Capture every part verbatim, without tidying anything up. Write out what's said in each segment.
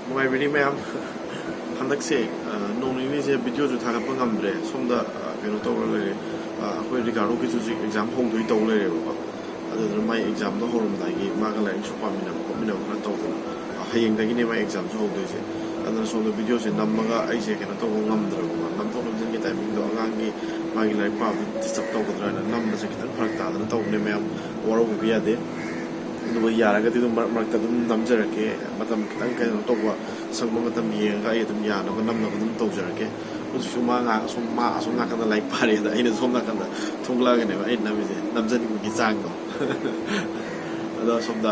ꯅꯨꯡꯉꯥꯏꯕꯤꯔꯤ ꯃꯌꯥꯝ? ꯍꯟꯗꯛꯁꯦ, ꯑ, ꯅꯣꯡ ꯅꯤꯅꯤꯁꯦ ꯚꯤꯗꯤꯑꯣꯁꯨ ꯊꯥꯒꯠꯄ ꯉꯝꯗ꯭ꯔꯦ꯫ ꯁꯣꯝꯗ, ꯑ, ꯀꯩꯅꯣ ꯇꯧꯔ ꯂꯩꯔꯦ꯫ ꯑ, ꯑꯩꯈꯣꯏ ꯔꯤꯀꯥꯔꯗꯣꯒꯤꯁꯨ ꯍꯧꯖꯤꯛ ꯑꯦꯛꯖꯥꯝ ꯍꯧꯗꯣꯏ ꯇꯧ ꯂꯩꯔꯦꯕꯀꯣ꯫ ꯑꯗꯨꯗꯨꯅ ꯃꯥꯏ ꯑꯦꯛꯖꯥꯝꯗꯣ ꯍꯧꯔꯝꯗꯥꯏꯒꯤ ꯃꯥꯒ ꯂꯥꯏꯔꯤꯛꯁꯨ ꯄꯥꯃꯤꯟꯅꯕ ꯈꯣꯠꯃꯤꯟꯅꯕ ꯈꯔ ꯇꯧꯗꯅ, ꯑ, ꯍꯌꯦꯡꯗꯒꯤꯅꯦ ꯃꯥꯏ ꯑꯦꯛꯖꯥꯝꯁꯨ ꯍꯧꯗꯣꯏꯁꯦ꯫ ꯑꯗꯨꯅ ꯁꯣꯝꯗ ꯚꯤꯗꯤꯑꯣꯁꯦ ꯅꯝꯃꯒ ꯑꯩꯁꯦ ꯀꯩꯅꯣ ꯇꯧꯕ ꯉꯝꯗ꯭ꯔꯕꯀꯣ꯫ ꯅꯝꯊꯣꯛ ꯅꯝꯁꯤꯟꯒꯤ ꯇꯥꯏꯃꯤꯡꯗꯣ ꯑꯉꯥꯡꯒꯤ ꯃꯥꯒꯤ ꯂꯥꯏꯔꯤꯛ ꯄꯥꯕꯗ ꯗꯤꯁꯇꯔꯕ ꯇꯧꯒꯗ꯭ꯔꯥ ꯍꯥꯏꯅ ꯅꯝꯕꯁꯦ ꯈꯤꯇꯪ ꯐꯔꯛ ꯇꯥꯗꯅ ꯇꯧꯕꯅꯦ ꯃꯌꯥꯝ꯫ ꯋꯥꯔꯧꯕꯤꯕ ꯌꯥꯗꯦ꯫ ꯑꯗꯨꯒ ꯌꯥꯔꯒꯗꯤ ꯑꯗꯨꯝ ꯃꯔꯛ ꯃꯔꯛꯇ ꯑꯗꯨꯝ ꯅꯝꯖꯔꯛꯀꯦ꯫ ꯃꯇꯝ ꯈꯤꯇꯪ ꯀꯩꯅꯣ ꯇꯧꯕ, ꯁꯪꯕ ꯃꯇꯝ ꯌꯦꯡꯉꯒ ꯑꯩ ꯑꯗꯨꯝ ꯌꯥꯅꯕ ꯅꯝꯅꯕ ꯑꯗꯨꯝ ꯇꯧꯖꯔꯛꯀꯦ꯫ ꯍꯧꯖꯤꯛꯁꯨ ꯃꯥ ꯉꯥꯏꯍꯥꯛ ꯑꯁꯣꯝ, ꯃꯥ ꯑꯁꯣꯝ ꯅꯥꯀꯟꯗ ꯂꯥꯏꯔꯤꯛ ꯄꯥꯔꯤ, ꯑꯗ ꯑꯩꯅ ꯁꯣꯝ ꯅꯥꯀꯟꯗ ꯊꯣꯛꯂꯛꯑꯒꯅꯦꯕ ꯑꯩꯅ ꯅꯝꯃꯤꯁꯦ, ꯅꯝꯖꯅꯤꯡꯕꯒꯤ ꯆꯥꯡꯗꯣ꯫ ꯑꯗꯣ ꯁꯣꯝꯗ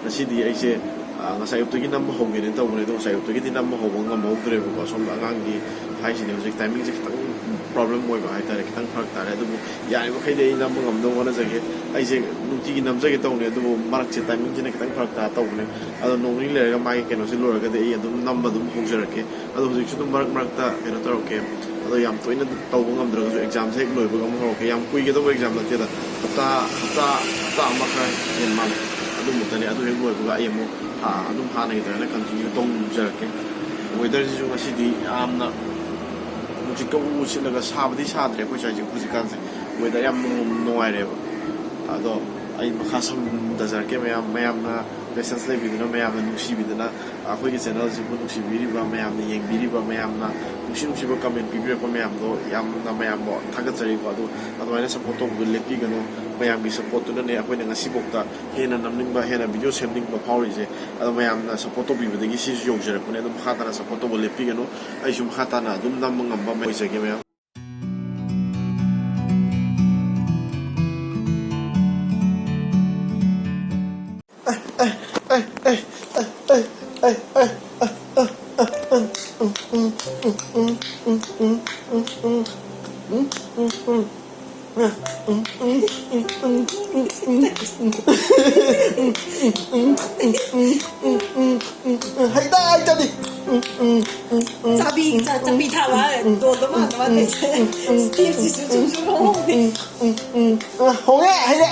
ꯉꯁꯤꯗꯤ ꯑꯩꯁꯦ, ꯑ, ꯉꯁꯥꯏ ꯑꯌꯨꯛꯇꯒꯤ ꯅꯝꯕ ꯍꯧꯒꯦꯅ ꯇꯧꯕꯅꯦ, ꯑꯗꯣ ꯉꯁꯥꯏ ꯑꯌꯨꯛꯇꯒꯤꯗꯤ ꯅꯝꯕ ꯍꯧꯕ ꯉꯝꯍꯧꯗ꯭ꯔꯦꯕꯀꯣ꯫ ꯁꯣꯝꯗ ꯑꯉꯥꯡꯒꯤ ꯍꯥꯏꯁꯤꯅꯦ, ꯍꯧꯖꯤꯛ ꯇꯥꯏꯃꯤꯡꯁꯦ ꯈꯤꯇꯪ ꯄ꯭ꯔꯣꯕ꯭ꯂꯦꯝ ꯑꯣꯏꯕ ꯍꯥꯏꯇꯥꯔꯦ, ꯈꯤꯇꯪ ꯐꯔꯛ ꯇꯥꯔꯦ꯫ ꯑꯗꯨꯕꯨ ꯌꯥꯔꯤꯕ ꯃꯈꯩꯗꯤ ꯑꯩ ꯅꯝꯕ ꯉꯝꯅꯕ ꯍꯣꯠꯅꯖꯒꯦ꯫ ꯑꯩꯁꯦ ꯅꯨꯡꯇꯤꯒꯤ ꯅꯝꯖꯒꯦ ꯇꯧꯕꯅꯦ, ꯑꯗꯨꯕꯨ ꯃꯔꯛꯁꯦ ꯇꯥꯏꯃꯤꯡꯁꯤꯅ ꯈꯤꯇꯪ ꯐꯔꯛ ꯇꯥ ꯇꯧꯕꯅꯦ꯫ ꯑꯗꯣ ꯅꯣꯡ ꯅꯤꯅꯤ ꯂꯩꯔꯒ ꯃꯥꯒꯤ ꯀꯩꯅꯣꯁꯦ ꯂꯣꯏꯔꯒꯗꯤ ꯑꯩ ꯑꯗꯨꯝ ꯅꯝꯕ ꯑꯗꯨꯝ ꯍꯧꯖꯔꯛꯀꯦ꯫ ꯑꯗꯣ ꯍꯧꯖꯤꯛꯁꯨ ꯑꯗꯨꯝ ꯃꯔꯛ ꯃꯔꯛꯇ ꯀꯩꯅꯣ ꯇꯧꯔꯛꯀꯦ꯫ ꯑꯗꯣ ꯌꯥꯝ ꯇꯣꯏꯅ ꯇꯧꯕ ꯉꯝꯗ꯭ꯔꯒꯁꯨ ꯑꯦꯛꯖꯥꯝꯁꯦ ꯍꯦꯛ ꯂꯣꯏꯕꯒ ꯑꯃꯨꯛ ꯍꯧꯔꯛꯀꯦ꯫ ꯌꯥꯝ ꯀꯨꯏꯒꯗꯧꯕ ꯑꯦꯛꯖꯥꯝ ꯅꯠꯇꯦꯗ, ꯍꯞꯇꯥ, ꯍꯞꯇꯥ, ꯍꯞꯇꯥ ꯑꯃ ꯈꯔ ꯍꯦꯟ ꯃꯥꯜꯂꯦ꯫ ꯑꯗꯨꯃꯨꯛꯇꯅꯦ꯫ ꯑꯗꯨ ꯍꯦꯛ ꯂꯣꯏꯕꯒ ꯑꯩ ꯑꯃꯨꯛ, ꯑ, ꯑꯗꯨꯝ ꯍꯥꯟꯅꯒꯤ ꯑꯗꯨꯃꯥꯏꯅ ꯀꯟꯇꯤꯅ꯭ꯌꯨ ꯇꯧꯖꯔꯛꯀꯦ꯫ ꯋꯦꯗꯔꯁꯤꯁꯨ ꯉꯁꯤꯗꯤ ꯌꯥꯝꯅ ꯅꯨꯡꯁꯤꯠꯀ ꯎ ꯎ ꯁꯤꯠꯂꯒ ꯁꯥꯕꯗꯤ ꯁꯥꯗ꯭ꯔꯦ ꯑꯩꯈꯣꯏ ꯁ꯭ꯋꯥꯏꯁꯦ ꯍꯧꯖꯤꯛꯀꯥꯟꯁꯦ꯫ ꯋꯦꯗꯔ ꯌꯥꯝ ꯅꯨꯡ-, ꯅꯨꯡꯉꯥꯏꯔꯦꯕ꯫ ꯑꯗꯣ ꯑꯩ ꯃꯈꯥ ꯁꯝꯊꯖꯔꯛꯀꯦ ꯃꯌꯥꯝ꯫ ꯃꯌꯥꯝꯅ ꯄꯦꯁꯦꯟꯁ ꯂꯩꯕꯤꯗꯨꯅ, ꯃꯌꯥꯝꯅ ꯅꯨꯡꯁꯤꯕꯤꯗꯅ, ꯑꯩꯈꯣꯏꯒꯤ ꯆꯦꯅꯦꯜꯁꯤꯕꯨ ꯅꯨꯡꯁꯤꯕꯤꯔꯤꯕ, ꯃꯌꯥꯝꯅ ꯌꯦꯡꯕꯤꯔꯤꯕ, ꯃꯌꯥꯝꯅ ꯅꯨꯡꯁꯤ ꯅꯨꯡꯁꯤꯕ ꯀꯃꯦꯟ ꯄꯤꯕꯤꯔꯛꯄ ꯃꯌꯥꯝꯗꯣ ꯌꯥꯝꯅ ꯃꯌꯥꯝꯕꯨ ꯊꯥꯒꯠꯆꯔꯤꯀꯣ꯫ ꯑꯗꯨ ꯑꯗꯨꯃꯥꯏꯅ ꯁꯞꯄꯣꯔꯠ ꯇꯧꯕꯗꯨ ꯂꯦꯞꯄꯤꯒꯅꯨ꯫ ꯃꯌꯥꯝꯒꯤ ꯁꯞꯄꯣꯔꯠꯇꯨꯅꯅꯦ ꯑꯩꯈꯣꯏꯅ ꯉꯁꯤꯐꯥꯎꯗ ꯍꯦꯟꯅ ꯅꯝꯅꯤꯡꯕ, ꯍꯦꯟꯅ ꯚꯤꯗꯤꯑꯣ ꯁꯦꯝꯅꯤꯡꯕ ꯐꯥꯎꯔꯤꯁꯦ꯫ ꯑꯗꯣ ꯃꯌꯥꯝꯅ ꯁꯞꯄꯣꯔꯠ ꯇꯧꯕꯤꯕꯗꯒꯤ ꯁꯤꯁꯨ ꯌꯧꯖꯔꯛꯄꯅꯦ꯫ ꯑꯗꯨꯝ ꯃꯈꯥ ꯇꯥꯅ ꯁꯞꯄꯣꯔꯠ ꯇꯧꯕ ꯂꯦꯞꯄꯤꯒꯅꯨ꯫ ꯑꯩꯁꯨ ꯃꯈꯥ ꯇꯥꯅ ꯑꯗꯨꯝ ꯅꯝꯕ ꯉꯝꯕ ꯑꯃ ꯑꯣꯏꯖꯒꯦ ꯃꯌꯥꯝ꯫ ꯍꯩꯇꯥ ꯍꯩꯇꯥꯗꯤ꯫ ꯆꯥꯕꯤ ꯆꯥ- ꯆꯥꯕꯤ ꯊꯥꯕ ꯗꯣꯟꯗꯣ ꯃꯥꯟꯗ ꯃꯥꯟꯗꯦ꯫ ꯁ꯭ꯇꯦꯞꯁꯤꯁꯨ ꯁꯨꯝ ꯁꯨꯝ ꯍꯣꯡꯗꯦ꯫ ꯍꯣꯡꯉꯦ ꯍꯩꯔꯦ꯫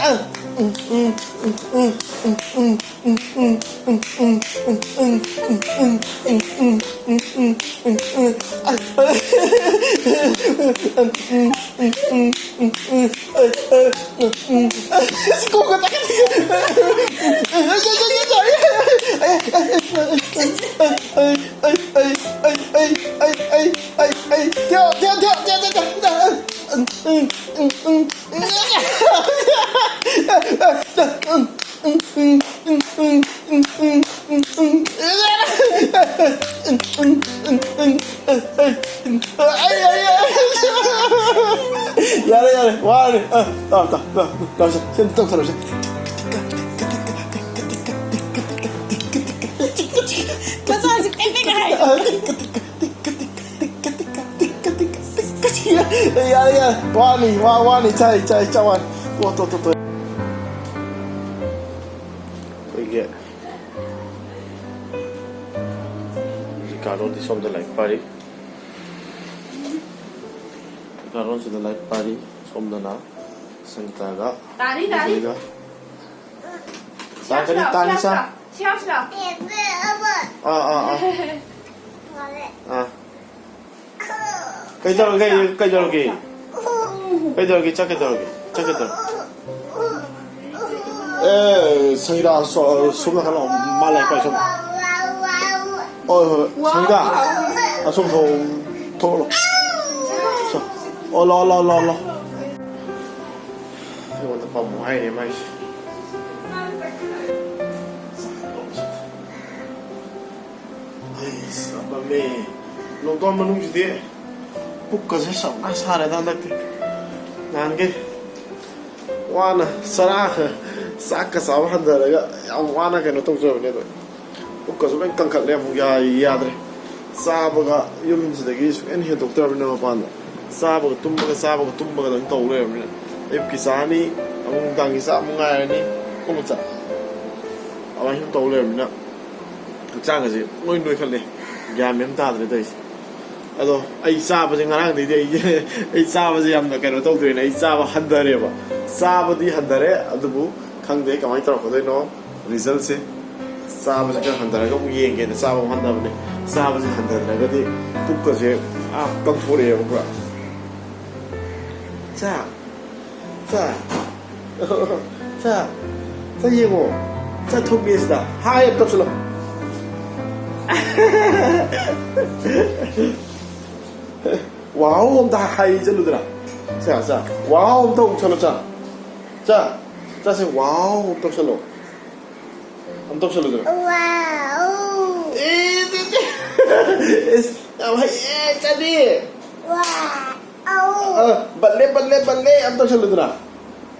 ꯌꯥꯔꯦ, ꯌꯥꯔꯦ, ꯋꯥꯔꯦ꯫ ꯑ, ꯇꯥꯎ, ꯇꯥꯎ, ꯇꯥꯎ, ꯇꯥꯎ, ꯁꯦ, ꯁꯦ, ꯇꯧꯊꯔꯣ, ꯁꯦ꯫ ꯃꯆꯥꯁꯤ ꯄꯦꯛ ꯄꯦꯛ ꯍꯥꯏ꯫ ꯌꯥꯔꯦ, ꯌꯥꯔꯦ, ꯋꯥꯅꯤ, ꯋꯥ-, ꯋꯥꯅꯤ, ꯆꯥꯏ, ꯆꯥꯏ, ꯆꯥ ꯋꯥꯅꯤ꯫ ꯇꯣ, ꯇꯣ, ꯇꯣ, ꯇꯣ꯫ ꯑꯩꯈꯣꯏꯒꯤ ꯔꯤꯀꯥꯔꯗꯣꯗꯤ ꯁꯣꯝꯗ ꯂꯥꯏꯔꯤꯛ ꯄꯥꯔꯤ꯫ ꯔꯤꯀꯥꯔꯗꯣꯁꯤꯗ ꯂꯥꯏꯔꯤꯛ ꯄꯥꯔꯤ꯫ ꯁꯣꯝꯗꯅ ꯁꯪꯒꯤꯇꯥꯒ ꯇꯥꯔꯤ, ꯇꯥꯔꯤ꯫ ꯑꯗꯨꯒ ꯁꯤ ꯇꯥꯔꯤ, ꯍꯥꯞꯁꯤꯔꯣ? ꯇꯥꯔꯤ, ꯁꯤ ꯁꯥ꯫ ꯍꯥꯞꯁꯤꯔꯣ? ꯁꯤ ꯍꯥꯞꯁꯤꯔꯣ? ꯑꯥ, ꯑꯥ, ꯑꯥ꯫ ꯑꯥ꯫ ꯀꯩꯗꯧꯔꯒꯦ? ꯀꯩꯗꯧꯔꯒꯦ? ꯀꯩꯗꯧꯔꯒꯦ? ꯆꯥꯛ ꯀꯩꯗꯧꯔꯒꯦ? ꯆꯥꯛ ꯀꯩꯗꯧꯔꯒꯦ? ꯑꯦ, ꯁꯪꯒꯤꯇꯥ, ꯁꯣ-, ꯁꯣꯝ ꯅꯥꯀꯟ ꯂꯥꯛꯑꯣ꯫ ꯃꯥ ꯂꯥꯏꯔꯤꯛ ꯄꯥꯏ ꯁꯣꯝ꯫ ꯍꯣꯏ, ꯍꯣꯏ꯫ ꯁꯪꯒꯤꯇꯥ, ꯑꯁꯣꯝ ꯊꯣꯛ-, ꯊꯣꯛꯂꯛꯑꯣ꯫ ꯁꯣ-, ꯑꯣ, ꯂꯥꯛꯑꯣ, ꯂꯥꯛꯑꯣ, ꯂꯥꯛꯑꯣ, ꯂꯥꯛꯑꯣ꯫ ꯑꯩꯉꯣꯟꯗ ꯄꯥꯝꯃꯣ ꯍꯥꯏꯅꯦ ꯃꯥꯏꯁꯦ꯫ ꯑꯩꯁ, ꯌꯥꯝ ꯄꯥꯝꯃꯦ꯫ ꯂꯣꯛꯗꯥꯎꯟ ꯃꯅꯨꯡꯁꯤꯗꯤ ꯄꯨꯛꯀꯁꯦ ꯁꯧꯅ ꯁꯥꯔꯦꯗ ꯍꯟꯗꯛꯇꯤ꯫ ꯅꯍꯥꯟꯈꯩ ꯋꯥꯅ ꯆꯔꯥ, ꯆꯥꯛꯀ ꯆꯥꯕ ꯍꯟꯊꯔꯒ ꯌꯥꯝ ꯋꯥꯅ ꯀꯩꯅꯣ ꯇꯧꯖꯕꯅꯦ꯫ ꯑꯗꯣ ꯄꯨꯛꯀꯁꯨ ꯂꯣꯏ ꯀꯟꯈꯠꯂꯦ ꯑꯃꯨꯛ꯫ ꯌꯥ-, ꯌꯥꯗ꯭ꯔꯦ꯫ ꯆꯥꯕꯒ ꯌꯨꯝꯁꯤꯗꯒꯤ ꯁꯨꯡꯍꯦꯟ ꯍꯦꯟꯗꯣꯛꯇ꯭ꯔꯕꯅꯤꯅ ꯃꯄꯥꯟꯗ꯫ ꯆꯥꯕꯒ ꯇꯨꯝꯕꯒ, ꯆꯥꯕꯒ ꯇꯨꯝꯕꯒ ꯑꯗꯨꯝ ꯇꯧ ꯂꯩꯔꯕꯅꯤꯅ꯫ ꯑꯌꯨꯛꯀꯤ ꯆꯥꯅꯤ, ꯑꯃꯨꯛ ꯅꯨꯡꯗꯥꯡꯒꯤ ꯆꯥꯛ ꯑꯃꯨꯛ ꯉꯥꯏꯔꯅꯤ꯫ ꯀꯣ ꯃꯆꯥ? ꯑꯃ ꯁꯨꯝ ꯇꯧ ꯂꯩꯔꯕꯅꯤꯅ ꯍꯛꯆꯥꯡ ꯑꯁꯦ ꯂꯣꯏ ꯅꯣꯏꯈꯠꯂꯦ꯫ ꯒ꯭ꯌꯥꯟ ꯃꯦꯟ ꯇꯥꯗ꯭ꯔꯦ ꯇꯧꯔꯤꯁꯦ꯫ ꯑꯗꯣ ꯑꯩ ꯆꯥꯕꯁꯦ ꯉꯔꯥꯡꯗꯩꯗꯤ ꯑꯩ ꯑꯩ ꯆꯥꯕꯁꯦ ꯌꯥꯝꯅ ꯀꯩꯅꯣ ꯇꯧꯗ꯭ꯔꯦꯅ ꯑꯩ ꯆꯥꯕ ꯍꯟꯊꯔꯦꯕ꯫ ꯆꯥꯕꯗꯤ ꯍꯟꯊꯔꯦ, ꯑꯗꯨꯕꯨ ꯈꯪꯗꯦ ꯀꯃꯥꯏꯅ ꯇꯧꯔꯛꯀꯗꯣꯏꯅꯣ ꯔꯤꯖꯜꯁꯦ꯫ ꯆꯥꯕꯁꯦ ꯈꯔ ꯍꯟꯊꯔꯒ ꯑꯃꯨꯛ ꯌꯦꯡꯒꯦꯅ ꯆꯥꯕ ꯑꯃꯨꯛ ꯍꯟꯊꯕꯅꯦ꯫ ꯆꯥꯕꯁꯦ ꯍꯟꯊꯗ꯭ꯔꯒꯗꯤ ꯄꯨꯛꯀꯁꯦ ꯑꯥ ꯄꯪꯊꯣꯔꯛꯑꯦꯕ ꯄꯨꯔꯥ꯫ ꯆꯥ ꯆꯥ ꯆꯥ ꯆꯥ ꯌꯦꯡꯉꯣ꯫ ꯆꯥ ꯊꯨꯝꯃꯦ ꯁꯤꯗ ꯍꯥꯏ ꯑꯝꯇ ꯇꯧꯁꯤꯜꯂꯣ꯫ ꯋꯥꯎ ꯑꯝꯇ ꯍꯥꯏ ꯆꯠꯂꯨꯗꯅ꯫ ꯆꯥ ꯆꯥ ꯋꯥꯎ ꯑꯝꯇ ꯑꯃꯨꯛ ꯆꯠꯂꯣ꯫ ꯆꯥ ꯆꯥ ꯆꯥꯁꯦ ꯋꯥꯎ ꯑꯝꯇ ꯇꯧꯁꯜꯂꯣ꯫ ꯑꯝꯇ ꯇꯧꯁꯜꯂꯨꯗꯅ꯫ ꯋꯥꯎ꯫ ꯑꯦ, ꯇꯦ, ꯇꯦ꯫ ꯏꯁ, ꯌꯥꯝ ꯍꯩꯌꯦ, ꯆꯥꯅꯤ꯫ ꯋꯥꯎ꯫ ꯑ, ꯕꯜꯂꯦ, ꯕꯜꯂꯦ, ꯕꯜꯂꯦ, ꯑꯝꯇ ꯇꯧꯁꯜꯂꯨꯗꯅ꯫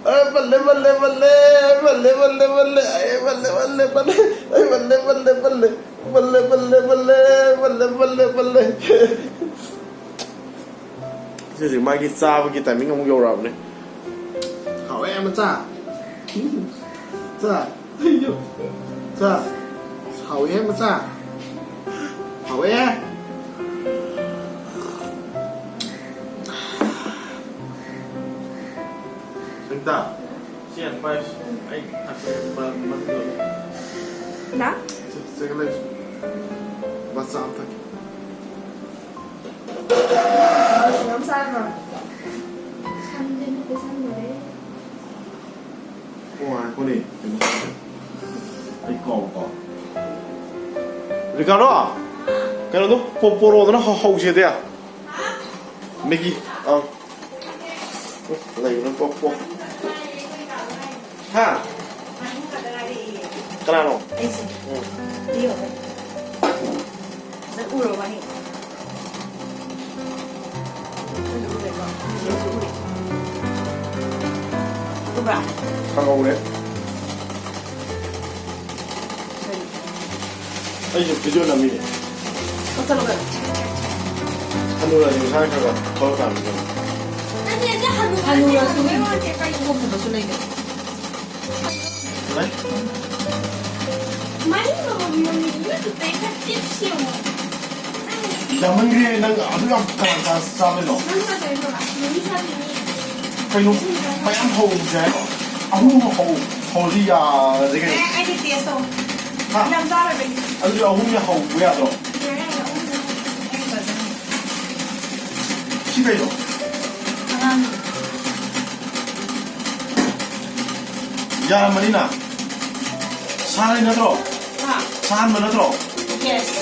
ꯑ, ꯕꯜꯂꯦ, ꯕꯜꯂꯦ, ꯕꯜꯂꯦ, ꯑꯩ ꯕꯜꯂꯦ, ꯕꯜꯂꯦ, ꯕꯜꯂꯦ, ꯑꯩ ꯕꯜꯂꯦ, ꯕꯜꯂꯦ, ꯕꯜꯂꯦ, ꯑꯩ ꯕꯜꯂꯦ, ꯕꯜꯂꯦ, ꯕꯜꯂꯦ, ꯕꯜꯂꯦ, ꯕꯜꯂꯦ, ꯕꯜꯂꯦ, ꯕꯜꯂꯦ, ꯕꯜꯂꯦ, ꯕꯜꯂꯦ꯫ ꯁꯤꯁꯦ ꯃꯥꯒꯤ ꯆꯥꯕꯒꯤ ꯇꯥꯏꯃꯤꯡ ꯑꯃꯨꯛ ꯌꯧꯔꯛꯑꯕꯅꯦ꯫ ꯍꯥꯎꯋꯦ ꯃꯆꯥ꯫ ꯆꯥ꯫ ꯆꯥ꯫ ꯍꯥꯎꯋꯦ ꯃꯆꯥ꯫ ꯍꯥꯎꯋꯦ꯫ ꯁꯪꯒꯤꯇꯥ, ꯁꯤ ꯌꯥꯝ ꯄꯥꯏ꯫ ꯑꯩ ꯊꯛꯄ ꯃ-, ꯃ-, ꯅ? ꯁꯤ, ꯁꯤ ꯂꯩ꯫ ꯂꯨꯄꯥ ꯆꯥꯝꯃ ꯊꯛꯀꯦ꯫ ꯌꯥꯝ ꯆꯥꯔꯕ꯭ꯔꯣ? ꯁꯪꯗꯦ, ꯅꯠꯇꯦ, ꯁꯪꯗꯦ꯫ ꯑꯣ, ꯉꯥꯏꯈꯣꯅꯦ꯫ ꯑꯩ ꯀꯥꯎꯕ ꯀꯥꯎ꯫ ꯔꯤꯀꯥꯔꯗꯣ, ꯀꯩꯅꯣꯗꯣ ꯄꯣ-, ꯄꯣꯔꯣꯗꯅ ꯍꯧ-, ꯍꯧꯁꯦꯗꯤ꯫ ꯃꯦꯒꯤ꯫ ꯑꯥ꯫ ꯂꯩꯕꯅ ꯄꯣꯛ ꯄꯣꯛ꯫ ꯍꯥ? ꯀꯅꯥꯅꯣ? ꯑꯩꯁꯦ꯫ ꯎꯝ꯫ ꯅꯪ ꯎꯔꯕ ꯍꯦꯛ? ꯎꯕ꯭ꯔꯥ? ꯈꯪꯍꯧꯔꯦ꯫ ꯀꯔꯤ? ꯑꯩꯁꯨ ꯚꯤꯗꯤꯑꯣ ꯅꯝꯃꯤꯅꯦ꯫ ꯀꯛꯊꯠꯂꯣ ꯀꯩꯅꯣ꯫ ꯍꯅꯨꯔꯗꯤ ꯃꯁꯥꯅ ꯈꯔ ꯈꯔ ꯊꯣꯛꯂꯛꯇꯥꯕꯅꯤ ꯀꯩꯅꯣ꯫ ꯍꯅꯨꯔꯁꯨ ꯃꯤ ꯄꯣꯛꯄꯁꯨ ꯂꯩꯕꯅꯦ꯫ ꯂꯩ? ꯌꯥꯝꯃꯟꯈ꯭ꯔꯦ꯫ ꯅꯪ ꯑꯗꯨ ꯌꯥꯝ ꯀꯅꯥ ꯀꯅꯥ ꯆꯥꯗꯣꯏꯅꯣ? ꯅꯪ ꯆꯥꯗꯣꯏꯔꯣ? ꯃꯤ ꯆꯥꯗꯣꯏꯅꯤ꯫ ꯀꯩꯅꯣ? ꯃꯌꯥꯝ ꯍꯧꯁꯦ ꯍꯥꯏꯔꯣ? ꯑꯍꯨꯝ ꯍꯧ ꯍꯧꯔꯗꯤ ꯌꯥꯔꯦ ꯀꯩꯅꯣ? ꯑꯦ, ꯑꯩꯗꯤ ꯇꯦꯁ ꯇꯧ꯫ ꯍꯥ? ꯌꯥꯝ ꯆꯥꯔꯣꯏꯕ ꯑꯩꯗꯤ꯫ ꯑꯗꯨꯗꯤ ꯑꯍꯨꯝ ꯌꯥ ꯍꯧꯕ ꯌꯥꯗ꯭ꯔꯣ? ꯌꯥꯔꯦ, ꯌꯥꯔꯦ, ꯑꯍꯨꯝ ꯑꯩ ꯐꯖꯅ꯫ ꯁꯤ ꯀꯩꯅꯣ? ꯑꯉꯥꯡꯒꯤ꯫ ꯌꯥꯔꯝꯃꯅꯤꯅ꯫ ꯁꯥꯔꯤ ꯅꯠꯇ꯭ꯔꯣ? ꯍꯥ? ꯁꯥꯍꯟꯕ ꯅꯠꯇ꯭ꯔꯣ? ꯌꯦꯁ꯫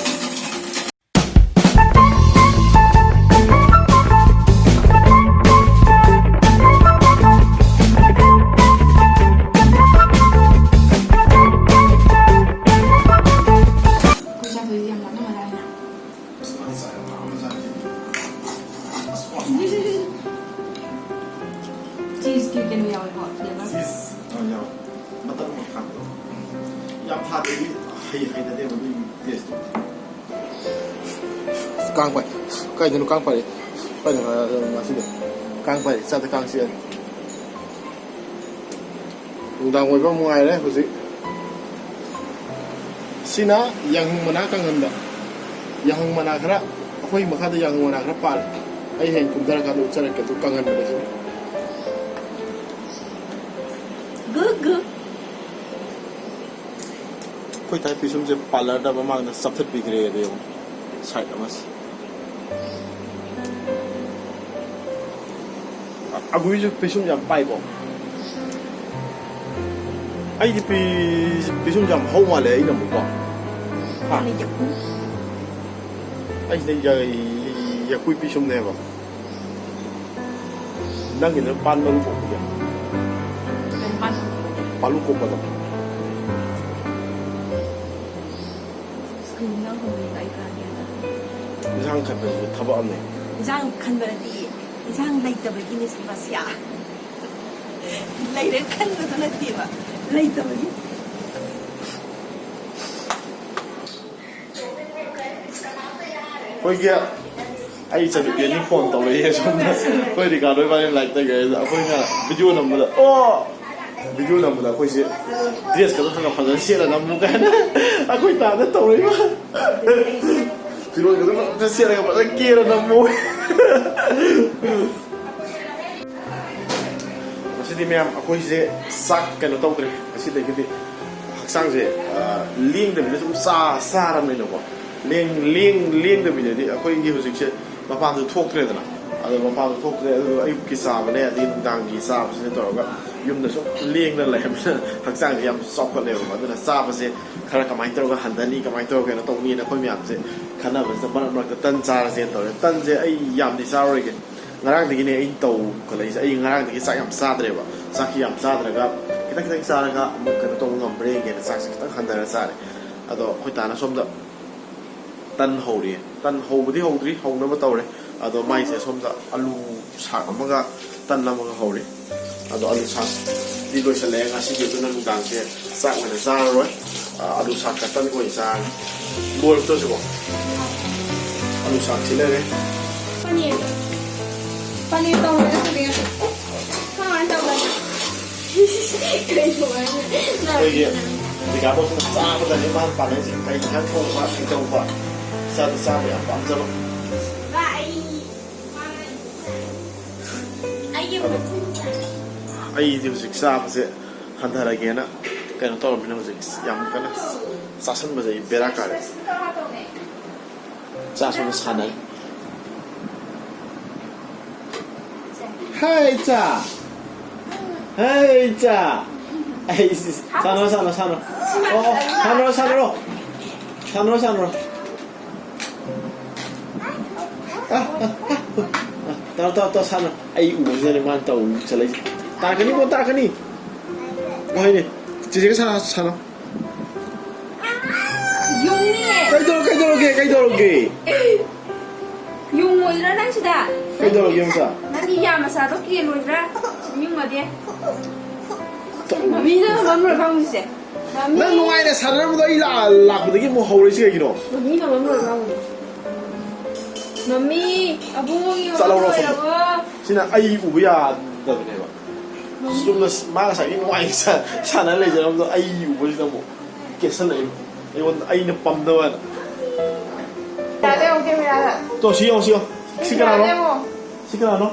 ꯑꯩꯈꯣꯏ ꯆꯥꯗꯣꯏꯁꯦ ꯌꯥꯝ ꯂꯥꯞꯅ ꯃꯥꯜꯂꯦ꯫ ꯑꯁ, ꯃꯥꯅ ꯆꯥꯛ ꯌꯥꯝ ꯂꯥꯝꯃꯖꯥꯠꯅꯤ꯫ ꯑꯁ, ꯋꯥ꯫ ꯆꯤꯁꯀꯤ ꯀꯩꯅꯣ ꯌꯥꯎꯋꯦꯀꯣ, ꯐ꯭ꯂꯦꯚꯔ꯫ ꯆꯤꯁ, ꯑ, ꯌꯥꯎꯋꯦ꯫ ꯕꯇꯔ ꯑꯃ ꯊꯥꯛꯄꯗꯣ꯫ ꯌꯥꯝ ꯊꯥꯗ꯭ꯔꯗꯤ ꯍꯩ-, ꯍꯩꯅꯗꯦꯕ ꯑꯗꯨꯒꯤ ꯇꯦꯁꯇꯣ꯫ ꯑꯁ, ꯀꯥꯡ ꯄꯥꯏ꯫ ꯀꯥꯏꯗꯅꯣ ꯀꯥꯡ ꯄꯥꯏꯔꯛꯑꯦ? ꯀꯥꯏꯗꯅꯣ, ꯑ, ꯉꯁꯤꯗꯤ? ꯀꯥꯡ ꯄꯥꯏꯔꯛꯑꯦ꯫ ꯆꯥꯗ ꯀꯥꯡ ꯆꯤꯛꯑꯦ꯫ ꯅꯨꯡꯗꯥꯡ ꯑꯣꯏꯕ ꯑꯃꯨꯛ ꯉꯥꯏꯔꯦ ꯍꯧꯖꯤꯛ꯫ ꯁꯤꯅ ꯌꯥꯏꯉꯪ ꯃꯅꯥ ꯀꯪꯍꯟꯕ꯫ ꯌꯥꯏꯉꯪ ꯃꯅꯥ ꯈꯔ, ꯑꯩꯈꯣꯏ ꯃꯈꯥꯗ ꯌꯥꯏꯉꯪ ꯃꯅꯥ ꯈꯔ ꯄꯥꯜꯂꯦ꯫ ꯑꯩ ꯍꯌꯦꯡ ꯀꯨꯝꯊꯔꯀꯥꯟꯗ ꯎꯠꯆꯔꯛꯀꯦ, ꯑꯗꯨ ꯀꯪꯍꯟꯕꯗ ꯁꯤꯅ꯫ ꯒꯨ ꯒꯨ꯫ ꯑꯩꯈꯣꯏ ꯊꯥꯏ ꯄꯤꯁꯨꯝꯁꯦ ꯄꯥꯔꯂꯔꯗ ꯃꯃꯥꯡꯗ ꯆꯞꯊꯠꯄꯤꯈ꯭ꯔꯦ, ꯑꯗꯣ ꯌꯦꯡꯉꯣ, ꯁꯥꯏꯠ ꯑꯃꯁꯦ꯫ ꯑ-, ꯑꯒꯨꯏꯁꯨ ꯄꯤꯁꯨꯝ ꯌꯥꯝ ꯄꯥꯏꯀꯣ꯫ ꯑꯩꯗꯤ ꯄꯤ-, ꯄꯤꯁꯨꯝꯁꯦ ꯌꯥꯝ ꯍꯧ ꯃꯥꯜꯂꯦ ꯑꯩꯅ ꯑꯃꯨꯛꯀꯣ꯫ ꯍꯥ? ꯃꯥꯅ ꯌꯥꯝ ꯑꯩꯁꯤꯅ ꯌꯥ-, ꯌꯥꯀꯨꯏ ꯄꯤꯁꯨꯝꯅꯦꯕ꯫ ꯅꯪꯒꯤꯗꯨꯅ ꯄꯥꯟ ꯃꯔꯨ ꯀꯣꯛꯄꯤꯗ꯫ ꯀꯩ ꯄꯥꯟ? ꯄꯥꯂꯨ ꯀꯣꯛꯄꯗꯣ꯫ ꯁ꯭ꯀꯨꯜ ꯏꯟꯖꯥꯡ ꯊꯣꯡꯕꯗ ꯑꯩ ꯀꯥꯒꯦ꯫ ꯏꯟꯁꯥꯡ ꯈꯟꯕꯁꯤꯁꯨ ꯊꯕꯛ ꯑꯃꯅꯤ꯫ ꯏꯟꯁꯥꯡ ꯈꯟꯕ ꯅꯠꯇꯦ, ꯏꯟꯁꯥꯡ ꯂꯩꯇꯕꯒꯤꯅꯦ ꯁꯃꯁ꯭ꯌꯥ꯫ ꯂꯩꯔꯦ ꯈꯟꯕꯗꯣ ꯅꯠꯇꯦꯕ, ꯂꯩꯇꯕꯒꯤ꯫ ꯑꯩꯈꯣꯏꯒꯤ ꯑꯩ ꯏꯆꯟꯅꯨꯄꯤ ꯑꯅꯤ ꯐꯣꯟ ꯇꯧꯔꯛꯏ ꯑꯁꯣꯝꯗ꯫ ꯑꯩꯈꯣꯏ ꯔꯤꯀꯥꯔꯗꯣ ꯏꯕꯥꯅꯤ ꯂꯥꯏꯞ ꯇꯧꯒꯦ ꯍꯥꯏꯗ ꯑꯩꯈꯣꯏꯅ ꯚꯤꯗꯤꯑꯣ ꯅꯝꯕꯗ, ꯑꯣ! ꯚꯤꯗꯤꯑꯣ ꯅꯝꯕꯗ ꯑꯩꯈꯣꯏꯁꯦ ꯗ꯭ꯔꯦꯁꯀꯗꯣ ꯈꯔ ꯈꯔ ꯐꯖꯅ ꯁꯦꯠꯂ ꯅꯝꯃꯨ ꯀꯥꯏꯅ ꯑꯩꯈꯣꯏ ꯇꯥꯗ ꯇꯧꯔꯛꯏꯕ꯫ ꯐꯤꯔꯣꯜꯒꯗꯣ ꯐꯖꯅ ꯁꯦꯠꯂꯒ ꯐꯖꯅ ꯀꯦꯔ ꯅꯝꯃꯨ꯫ ꯉꯁꯤꯗꯤ ꯃꯌꯥꯝ ꯑꯩꯈꯣꯏꯁꯦ ꯆꯥꯛ ꯀꯩꯅꯣ ꯇꯧꯗ꯭ꯔꯦ꯫ ꯉꯁꯤꯗꯒꯤꯗꯤ ꯍꯛꯆꯥꯡꯁꯦ, ꯑ, ꯂꯦꯡꯗꯕꯤꯗ ꯁꯨꯝ ꯆꯥ-, ꯆꯥꯔꯕꯅꯤꯅꯀꯣ꯫ ꯂꯦꯡ-, ꯂꯦꯡ-, ꯂꯦꯡꯗꯕꯤꯗꯗꯤ ꯑꯩꯈꯣꯏꯒꯤ ꯍꯧꯖꯤꯛꯁꯦ ꯃꯄꯥꯟꯁꯨ ꯊꯣꯛꯇ꯭ꯔꯦꯗꯅ꯫ ꯑꯗꯣ ꯃꯄꯥꯟꯁꯨ ꯊꯣꯛꯇ꯭ꯔꯦ, ꯑꯗꯨꯒ ꯑꯌꯨꯛꯀꯤ ꯆꯥꯕꯅꯦ, ꯑꯗꯩ ꯅꯨꯡꯗꯥꯡꯒꯤ ꯆꯥꯕꯁꯤꯅ ꯇꯧꯔꯒ ꯌꯨꯝꯗ ꯁꯨꯝ ꯂꯦꯡꯗꯅ ꯂꯩꯔꯕꯅꯤꯅ ꯍꯛꯆꯥꯡꯁꯦ ꯌꯥꯝ ꯆꯥꯎꯈꯠꯂꯦꯕꯀꯣ꯫ ꯑꯗꯨꯅ ꯆꯥꯕꯁꯦ ꯈꯔ ꯀꯃꯥꯏꯅ ꯇꯧꯔꯒ ꯍꯟꯊꯅꯤ, ꯀꯃꯥꯏꯅ ꯇꯧꯔꯒ ꯀꯩꯅꯣ ꯇꯧꯅꯤꯅ ꯑꯩꯈꯣꯏ ꯃꯌꯥꯝꯁꯦ ꯈꯟꯅꯕꯁꯤꯗ ꯃꯔꯛ ꯃꯔꯛꯇ ꯇꯟ ꯆꯥꯔꯁꯦꯅ ꯇꯧꯔꯦ꯫ ꯇꯟꯁꯦ ꯑꯩ ꯌꯥꯝꯗꯤ ꯆꯥꯔꯔꯣꯏꯒꯦ꯫ ꯉꯔꯥꯡꯗꯒꯤꯅꯦ ꯑꯩꯅ ꯇꯧꯈꯠꯂꯛꯏꯁꯦ꯫ ꯑꯩ ꯉꯔꯥꯡꯗꯒꯤ ꯆꯥꯛ ꯌꯥꯝ ꯆꯥꯗ꯭ꯔꯦꯕ꯫ ꯆꯥꯛꯁꯤ ꯌꯥꯝ ꯆꯥꯗ꯭ꯔꯒ ꯈꯤꯇꯪ ꯈꯤꯇꯪ ꯆꯥꯔꯒ ꯑꯃꯨꯛ ꯀꯩꯅꯣ ꯇꯧꯕ ꯉꯝꯕ꯭ꯔꯥ ꯌꯦꯡꯒꯦꯅ ꯆꯥꯛꯁꯦ ꯈꯤꯇꯪ ꯍꯟꯊꯔ ꯆꯥꯔꯦ꯫ ꯑꯗꯣ ꯑꯩꯈꯣꯏ ꯇꯥꯅ ꯁꯣꯝꯗ ꯇꯟ ꯍꯧꯔꯤ꯫ ꯇꯟ ꯍꯧꯕꯗꯤ ꯍꯧꯗ꯭ꯔꯤ, ꯍꯧꯅꯕ ꯇꯧꯔꯦ꯫ ꯑꯗꯣ ꯃꯥꯏꯁꯦ ꯁꯣꯝꯗ ꯑꯂꯨ ꯁꯥꯛ ꯑꯃꯒ ꯇꯟ ꯑꯃꯒ ꯍꯧꯔꯤ꯫ ꯑꯗꯣ ꯑꯂꯨ ꯁꯥꯛꯇꯤ ꯂꯣꯏꯁꯤꯜꯂꯛꯑꯦ ꯉꯁꯤꯒꯤ, ꯑꯗꯨꯅ ꯅꯨꯡꯗꯥꯡꯁꯦ ꯆꯥꯛ ꯑꯣꯏꯅ ꯆꯥꯔꯔꯣꯏ꯫ ꯑ, ꯑꯂꯨ ꯁꯥꯛ ꯈꯛꯇꯪ ꯑꯣꯏꯅ ꯆꯥꯔꯅꯤ꯫ ꯂꯣꯏꯔꯛꯇ꯭ꯔꯁꯨꯀꯣ꯫ ꯑꯂꯨ ꯁꯥꯛꯁꯤ ꯂꯩꯔꯦ꯫ ꯄꯅꯤꯔ꯫ ꯄꯅꯤꯔ ꯇꯧꯔꯒ ꯊꯝꯃꯦ꯫ ꯀꯃꯥꯏꯅ ꯇꯧꯕꯅꯣ? ꯀꯩꯅꯣ ꯍꯥꯏꯁꯦ? ꯑꯩꯈꯣꯏꯒꯤ ꯗꯤꯀꯥꯕꯣꯛꯁꯤꯅ ꯆꯥꯕꯗꯅꯦ ꯃꯥꯅ ꯄꯥꯝꯅꯩꯁꯦ꯫ ꯀꯩ ꯏꯟꯁꯥꯡ ꯊꯣꯡꯕ, ꯀꯩ ꯇꯧꯕ, ꯏꯆꯥꯗ ꯆꯥꯕ ꯌꯥꯝ ꯄꯥꯝꯖꯕ꯫ ꯕꯥ, ꯑꯩ ꯑꯩꯒꯤ ꯃꯊꯤꯟ ꯆꯥꯏ꯫ ꯑꯩꯗꯤ ꯍꯧꯖꯤꯛ ꯆꯥꯕꯁꯦ ꯍꯟꯊꯔꯒꯦꯅ ꯀꯩꯅꯣ ꯇꯧꯔꯕꯅꯤꯅ ꯍꯧꯖꯤꯛ ꯌꯥꯝ ꯀꯟꯅ ꯆꯥꯁꯟꯕꯁꯦ ꯑꯩ ꯕꯦꯔꯥ ꯀꯥꯔꯦ꯫ ꯆꯥꯁꯨ ꯁꯥꯟꯅꯩ꯫ ꯍꯦ ꯏꯆꯥ! ꯍꯦ ꯏꯆꯥ! ꯑꯩ ꯁꯤ-, ꯁꯥꯟꯅꯔꯣ, ꯁꯥꯟꯅꯔꯣ, ꯁꯥꯟꯅꯔꯣ꯫ ꯑꯣ, ꯑꯣ, ꯁꯥꯟꯅꯔꯣ, ꯁꯥꯟꯅꯔꯣ꯫ ꯁꯥꯟꯅꯔꯣ, ꯁꯥꯟꯅꯔꯣ꯫ ꯑ, ꯑ, ꯑ, ꯑ, ꯇꯧꯔꯣ, ꯇꯧꯔꯣ, ꯇꯧꯔꯣ, ꯁꯥꯟꯅꯔꯣ꯫ ꯑꯩ ꯎꯕꯁꯤꯗꯅꯦ ꯃꯥꯅ ꯇꯧ ꯆꯠꯂꯛꯏꯁꯦ꯫ ꯇꯥꯔꯛꯀꯅꯤꯀꯣ, ꯇꯥꯔꯛꯀꯅꯤ꯫ ꯍꯣꯏꯅꯦ꯫ ꯆꯦꯆꯦꯒ ꯁꯥꯟꯅ-, ꯁꯥꯟꯅꯧ꯫ ꯌꯨꯝꯅꯦ꯫ ꯀꯩꯗꯧꯔ-, ꯀꯩꯗꯧꯔꯒꯦ? ꯀꯩꯗꯧꯔꯒꯦ? ꯌꯨꯡꯉꯣꯏꯗ꯭ꯔꯥ ꯅꯪ ꯁꯤꯗ? ꯀꯩꯗꯧꯔꯒꯦ, ꯃꯆꯥ? ꯅꯪꯒꯤ ꯌꯥ ꯃꯆꯥꯗꯣ ꯀꯦꯜꯂꯣꯏꯗ꯭ꯔꯥ? ꯌꯨꯡꯉꯗꯤ꯫ ꯃꯃꯤꯅ ꯃꯝꯔ ꯐꯪꯉꯤꯁꯦ꯫ ꯃꯃꯤ꯫ ꯅꯪ ꯅꯨꯡꯉꯥꯏꯅ ꯁꯥꯟꯅꯔꯝꯕꯗꯣ ꯑꯩ ꯂꯥ-, ꯂꯥꯛꯄꯗꯒꯤ ꯑꯃꯨꯛ ꯍꯧꯔꯛꯏꯁꯤ ꯀꯩꯒꯤꯅꯣ? ꯃꯃꯤꯅ ꯃꯝꯔ ꯐꯪꯉꯤ꯫ ꯃꯃꯤ, ꯑꯕꯨꯡꯉꯣꯒꯤ ꯆꯠꯂꯧꯔꯣ ꯃꯃꯤ ꯁꯣꯝꯗ꯫ ꯑꯣꯏꯔꯕꯣ? ꯁꯤꯅ ꯑꯩ ꯎꯕ ꯌꯥꯗꯕꯅꯦꯕ꯫ ꯆꯨꯝꯅ ꯃꯥ ꯉꯁꯥꯏꯒꯤ ꯅꯨꯡꯉꯥꯏ ꯁꯥꯟꯅ ꯂꯩꯖꯔꯝꯕꯗꯣ ꯑꯩ ꯎꯕꯁꯤꯗ ꯑꯃꯨꯛ ꯀꯦꯁꯜꯂꯛꯏ꯫ ꯑꯩꯉꯣꯟꯗ, ꯑꯩꯅ ꯄꯝꯗꯕ ꯍꯥꯏꯅ꯫ ꯌꯥꯗꯦ, ꯑꯃꯨꯛ ꯀꯦꯃꯦꯔꯥꯗ꯫ ꯇꯣ, ꯁꯤ ꯌꯦꯡꯉꯣ, ꯁꯤ ꯌꯦꯡꯉꯣ꯫ ꯁꯤ ꯀꯅꯥꯅꯣ? ꯌꯥꯗꯦ, ꯑꯃꯨꯛ꯫ ꯁꯤ ꯀꯅꯥꯅꯣ?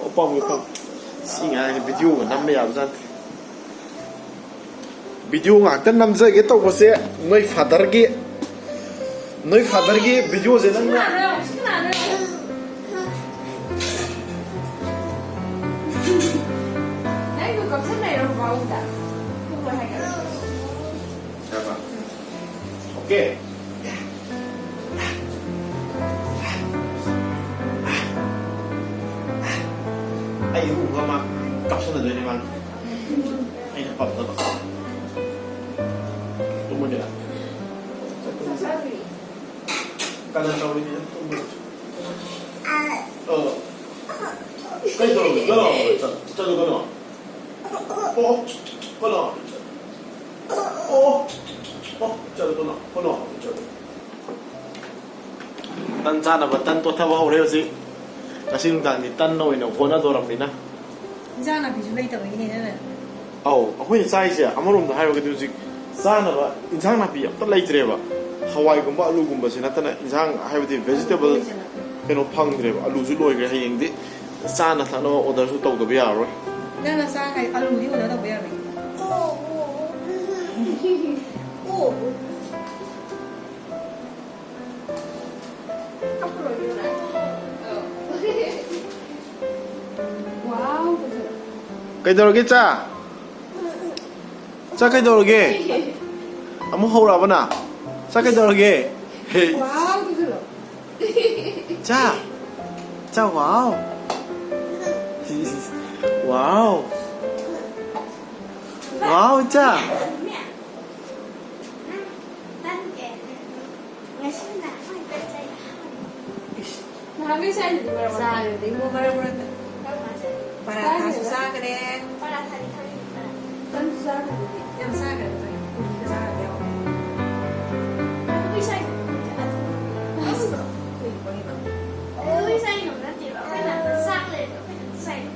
ꯑꯣ, ꯄꯥꯝꯃꯦ, ꯄꯥꯝꯃꯦ꯫ ꯁꯤ ꯉꯥꯏꯔꯒ ꯚꯤꯗꯤꯑꯣꯒ ꯅꯝꯕ ꯌꯥꯕꯖꯥꯠꯅꯤ꯫ ꯚꯤꯗꯤꯑꯣ ꯉꯥꯛꯇ ꯅꯝꯖꯒꯦ ꯇꯧꯕꯁꯦ ꯅꯣꯏ ꯐꯥꯗꯔꯒꯤ, ꯅꯣꯏ ꯐꯥꯗꯔꯒꯤ ꯚꯤꯗꯤꯑꯣꯁꯦ ꯅꯪꯅ ꯅꯪꯗꯣ ꯀꯛꯁꯟꯅꯩꯔꯣ ꯃꯥꯎꯗ? ꯑꯣꯀꯦ꯫ ꯑꯩ ꯎꯕ ꯑꯃ ꯀꯥꯞꯁꯟꯅꯗꯣꯏꯅꯦ ꯃꯥꯅ꯫ ꯑꯩꯅ ꯄꯞꯇꯕ꯫ ꯇꯨꯝꯃꯒꯦꯔꯥ? ꯀꯅꯥ ꯇꯧꯔꯤꯒꯦ? ꯇꯨꯝꯃꯒꯦ꯫ ꯑ꯫ ꯀꯩ ꯇꯧꯔꯒꯦ? ꯀꯅꯥ? ꯆꯠꯂꯨ, ꯀꯅꯥ? ꯑꯣ, ꯀꯅꯥ? ꯑꯣ, ꯑꯣ, ꯆꯠꯂꯨ, ꯀꯅꯥ? ꯀꯅꯥ? ꯆꯠꯂꯨ꯫ ꯇꯟ ꯆꯥꯅꯕ ꯇꯟ ꯇꯣꯠꯊꯕ ꯍꯧꯔꯦ ꯍꯧꯖꯤꯛ꯫ ꯉꯁꯤ ꯅꯨꯡꯗꯥꯡꯗꯤ ꯇꯟ ꯑꯣꯏꯅ ꯍꯣꯠꯅꯗꯣꯔꯕꯅꯤꯅ꯫ ꯏꯟꯖꯥꯡ ꯅꯥꯄꯤꯁꯨ ꯂꯩꯇꯕꯒꯤꯅꯦ ꯅꯪꯅ꯫ ꯑꯧ, ꯑꯩꯈꯣꯏꯅ ꯆꯥꯔꯤꯁꯦ ꯑꯃꯔꯣꯝꯗ ꯍꯥꯏꯔꯒꯗꯤ ꯍꯧꯖꯤꯛ ꯆꯥꯅꯕ ꯏꯟꯁꯥꯡ ꯅꯥꯄꯤ ꯑꯝꯇ ꯂꯩꯇ꯭ꯔꯦꯕ꯫ ꯍꯋꯥꯏꯒꯨꯝꯕ, ꯑꯂꯨꯒꯨꯝꯕꯁꯦ ꯅꯠꯇꯅ ꯏꯟꯁꯥꯡ, ꯍꯥꯏꯕꯗꯤ vegetable ꯀꯩꯅꯣ ꯐꯪꯗ꯭ꯔꯦꯕ꯫ ꯑꯂꯨꯁꯨ ꯂꯣꯏꯈ꯭ꯔꯦ꯫ ꯍꯌꯦꯡꯗꯤ ꯆꯥꯅ ꯊꯛꯅꯕ orderꯁꯨ ꯇꯧꯗꯕ ꯌꯥꯔꯔꯣꯏ꯫ ꯅꯪꯅ ꯆꯥꯈꯩ ꯑꯂꯨꯗꯤ order ꯇꯧꯕ ꯌꯥꯔꯣꯏ꯫ Wow, ꯀꯩꯗꯧꯔꯒꯦ, ꯆꯥ? ꯆꯥ, ꯀꯩꯗꯧꯔꯒꯦ? ꯑꯃꯨꯛ ꯍꯧꯔꯛꯑꯕ ꯅ? ꯆꯥ, ꯀꯩꯗꯧꯔꯒꯦ? ꯍꯦ꯫ Wow, ꯇꯧꯁꯜꯂꯣ꯫ ꯆꯥ꯫ ꯆꯥ, wow꯫ Wow꯫ Wow, ꯆꯥ꯫ ꯅꯍꯥꯟꯒꯩ ꯆꯥꯏꯗꯨꯗꯤ ꯃꯔꯛ ꯃꯔꯛꯇ꯫ ꯆꯥꯔꯤꯗꯨꯗꯤ ꯏꯕꯨꯡꯉꯣ ꯃꯔꯛ ꯃꯔꯛꯇ꯫ ꯀꯔꯝ ꯀꯥꯟ ꯆꯥꯏ? ꯄꯔꯥꯊꯥꯁꯨ ꯆꯥꯈ꯭ꯔꯦ꯫ ꯄꯔꯥꯊꯥꯗꯤ ꯈꯪꯉꯤ꯫ ꯇꯟꯁꯨ ꯆꯥꯈ꯭ꯔꯦ꯫ ꯌꯥꯝ ꯆꯥꯈ꯭ꯔꯦ꯫ ꯄꯨꯔꯤꯒ ꯆꯥꯈ꯭ꯔꯦ꯫ ꯑꯗꯨ ꯀꯩ ꯆꯥꯏꯅꯣ? ꯑꯗꯨ ꯑꯁ꯫ ꯀꯩ ꯋꯥꯔꯤꯅꯣ? ꯑꯗꯨ ꯀꯩ ꯆꯥꯏꯅꯣ ꯅꯠꯇꯦꯕ꯫ ꯑꯩꯈꯣꯏꯅ ꯆꯥꯛ ꯂꯩꯔꯦ꯫ ꯑꯩꯈꯣꯏꯅ ꯆꯥꯏꯅꯣ꯫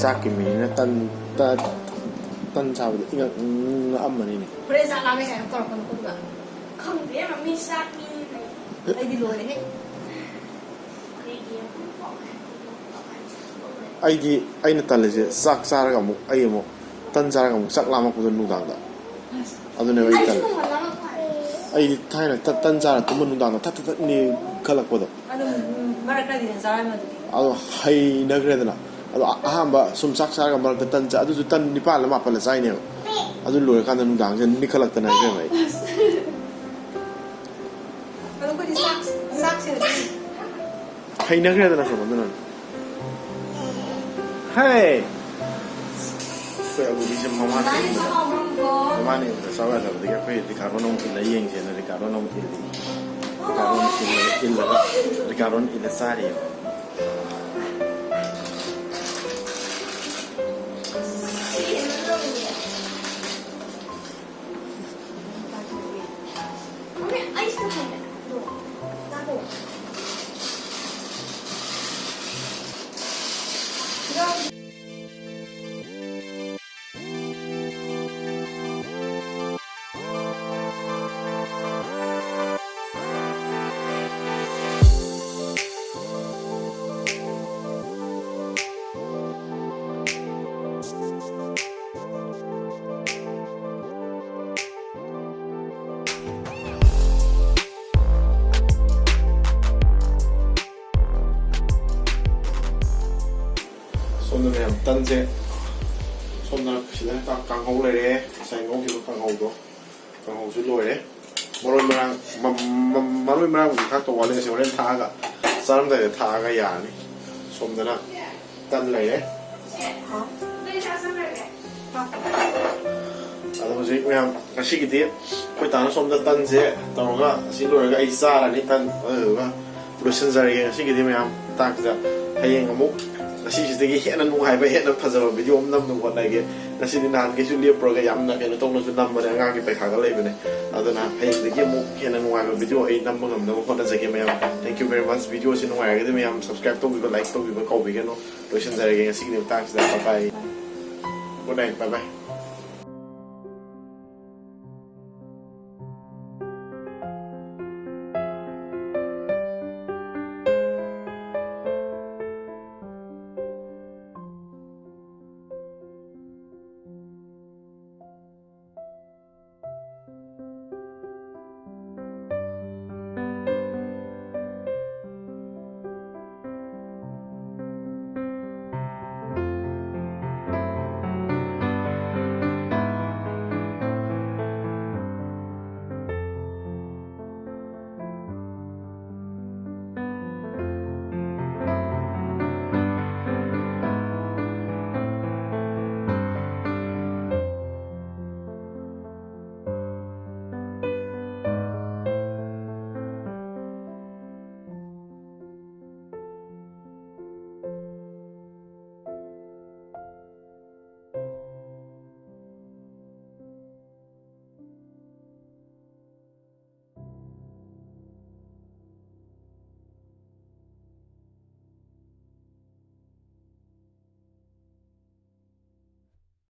ꯆꯥꯛꯀꯤ ꯃꯤꯅꯤꯅ ꯇꯟ ꯇꯟ ꯇꯟ ꯆꯥꯕꯗ ꯏꯉꯛ ꯉꯛꯑꯝꯃꯅꯤꯅꯦ꯫ ꯍꯣꯔꯦꯟ ꯆꯥꯛ ꯂꯥꯝꯃꯦ ꯀꯥꯏꯅ ꯇꯧꯔꯛꯀꯅꯨ ꯑꯗꯨꯒ꯫ ꯈꯪꯗꯦ ꯃꯤ ꯆꯥꯛ ꯄꯤꯅꯦ꯫ ꯑꯩꯗꯤ ꯂꯣꯏꯔꯦꯍꯦ꯫ ꯑꯩꯗꯤ ꯑꯩꯅ ꯇꯜꯂꯤꯁꯦ ꯆꯥꯛ ꯆꯥꯔꯒ ꯑꯃꯨꯛ ꯑꯩ ꯑꯃꯨꯛ ꯇꯟ ꯆꯥꯔꯒ ꯑꯃꯨꯛ ꯆꯥꯛ ꯂꯥꯝꯃꯛꯄꯗꯣ ꯅꯨꯡꯗꯥꯡꯗ꯫ ꯑꯗꯨꯅꯦꯕ ꯑꯩ ꯇꯜꯂꯤ꯫ ꯑꯩꯗꯤ ꯊꯥꯏꯅ ꯇꯟ ꯆꯥꯔ ꯇꯨꯝꯕ ꯅꯨꯡꯗꯥꯡꯗ ꯊꯠ ꯊꯠ ꯊꯠ ꯅꯤꯛꯈꯠꯂꯛꯄꯗꯣ꯫ ꯑꯗꯨꯝ ꯃꯔꯛ ꯈꯔꯗꯤ ꯆꯥꯔꯝꯃꯦ ꯑꯗꯨꯗꯤ꯫ ꯑꯗꯣ ꯍꯩꯅꯈ꯭ꯔꯦꯗꯅ꯫ ꯑꯗꯣ ꯑꯍꯥꯟꯕ ꯁꯨꯝ ꯆꯥꯛ ꯆꯥꯔꯒ ꯃꯔꯛꯇ ꯇꯟ ꯆꯥ ꯑꯗꯨꯁꯨ ꯇꯟ ꯅꯤꯄꯥꯜꯂ ꯃꯥꯄꯜꯂ ꯆꯥꯏꯅꯦꯕ꯫ ꯑꯗꯨ ꯂꯣꯏꯔꯀꯥꯟꯗ ꯅꯨꯡꯗꯥꯡꯁꯦ ꯅꯤꯛꯈꯠꯂꯛꯇꯅ ꯏꯕꯦꯝꯃ ꯑꯩ꯫ ꯑꯗꯣ ꯑꯩꯈꯣꯏꯗꯤ ꯆꯥꯛ ꯆꯥꯛꯁꯦ ꯑꯗꯨꯝ ꯍꯩꯅꯈ꯭ꯔꯦꯗꯅ ꯁꯨꯝ ꯑꯗꯨꯅ꯫ ꯍꯦ! ꯑꯩꯈꯣꯏ ꯑꯕꯨꯗꯤꯁꯦ ꯃꯃꯥꯅ ꯃꯃꯥꯅ ꯏꯕꯗ ꯆꯥꯎ ꯌꯥꯗꯕꯗꯒꯤ ꯑꯩꯈꯣꯏ ꯔꯤꯀꯥꯔꯗꯣꯅ ꯑꯃꯨꯛ ꯏꯜꯂ ꯌꯦꯡꯁꯦꯅ ꯔꯤꯀꯥꯔꯗꯣꯅ ꯑꯃꯨꯛ ꯏꯜꯂꯤ꯫ ꯔꯤꯀꯥꯔꯗꯣꯅ ꯏꯜꯂꯒ ꯏꯜꯂꯒ ꯔꯤꯀꯥꯔꯗꯣꯅ ꯏꯜꯂ ꯆꯥꯔꯤꯑꯕ꯫ ꯁꯣꯝꯗ ꯃꯌꯥꯝ ꯇꯟꯁꯦ ꯁꯣꯝꯗ ꯁꯤꯗ ꯀꯥꯡꯍꯧ ꯂꯩꯔꯦ꯫ ꯉꯁꯥꯏ ꯉꯧꯈꯤꯕ ꯀꯥꯡꯍꯧꯗꯣ꯫ ꯀꯥꯡꯍꯧꯁꯨ ꯂꯣꯏꯔꯦ꯫ ꯃꯔꯣꯏ ꯃꯔꯥꯡ ꯃꯔꯣꯏ ꯃꯔꯥꯡꯕꯨꯗꯤ ꯊꯥꯛꯇꯧ ꯋꯥꯠꯂꯦ꯫ ꯑꯁꯤ ꯍꯣꯔꯦꯟ ꯊꯥꯛꯑꯒ ꯆꯥꯔꯝꯗꯥꯏꯗ ꯊꯥꯛꯑꯒ ꯌꯥꯔꯅꯤ꯫ ꯁꯣꯝꯗꯅ ꯇꯟ ꯂꯩꯔꯦ꯫ ꯑꯗꯣ ꯍꯧꯖꯤꯛ ꯃꯌꯥꯝ ꯉꯁꯤꯒꯤꯗꯤ ꯑꯩꯈꯣꯏ ꯇꯥꯅ ꯁꯣꯝꯗ ꯇꯟꯁꯦ ꯇꯧꯔꯒ ꯑꯁꯤ ꯂꯣꯏꯔꯒ ꯑꯩ ꯆꯥꯔꯅꯤ ꯇꯟ꯫ ꯑꯗꯨꯗꯨꯒ ꯂꯣꯏꯁꯤꯟꯖꯔꯒꯦ ꯉꯁꯤꯒꯤꯗꯤ ꯃꯌꯥꯝ ꯇꯥꯛꯁꯤꯗ꯫ ꯍꯌꯦꯡ ꯑꯃꯨꯛ ꯉꯁꯤꯁꯤꯗꯒꯤ ꯍꯦꯟꯅ ꯅꯨꯡꯉꯥꯏꯕ, ꯍꯦꯟꯅ ꯐꯖꯕ ꯚꯤꯗꯤꯑꯣ ꯑꯃ ꯅꯝꯅꯕ ꯍꯣꯠꯅꯒꯦ꯫ ꯉꯁꯤꯗꯤ ꯅꯍꯥꯟꯈꯩꯁꯨ ꯂꯦꯞꯄꯨꯔꯒ ꯌꯥꯝꯅ ꯀꯩꯅꯣ ꯇꯧꯅꯁꯨ ꯅꯝꯕꯅꯦ, ꯑꯉꯥꯡꯒꯤ ꯄꯩꯈꯥꯒ ꯂꯩꯕꯅꯦ꯫ ꯑꯗꯨꯅ ꯍꯌꯦꯡꯗꯒꯤ ꯑꯃꯨꯛ ꯍꯦꯟꯅ ꯅꯨꯡꯉꯥꯏꯕ ꯚꯤꯗꯤꯑꯣ ꯑꯩ ꯅꯝꯕ ꯉꯝꯅꯕ ꯍꯣꯠꯅꯖꯒꯦ ꯃꯌꯥꯝ꯫ Thank you very much꯫ ꯚꯤꯗꯤꯑꯣꯁꯤ ꯅꯨꯡꯉꯥꯏꯔꯒꯗꯤ ꯃꯌꯥꯝ subscribe ꯇꯧꯕꯤꯕ, like ꯇꯧꯕꯤꯕ ꯀꯥꯎꯕꯤꯒꯅꯨ꯫ ꯂꯣꯏꯁꯤꯟꯖꯔꯒꯦ ꯉꯁꯤꯒꯤ ꯃꯇꯥꯡꯁꯤꯗ꯫ Bye bye꯫ Good night꯫ Bye bye꯫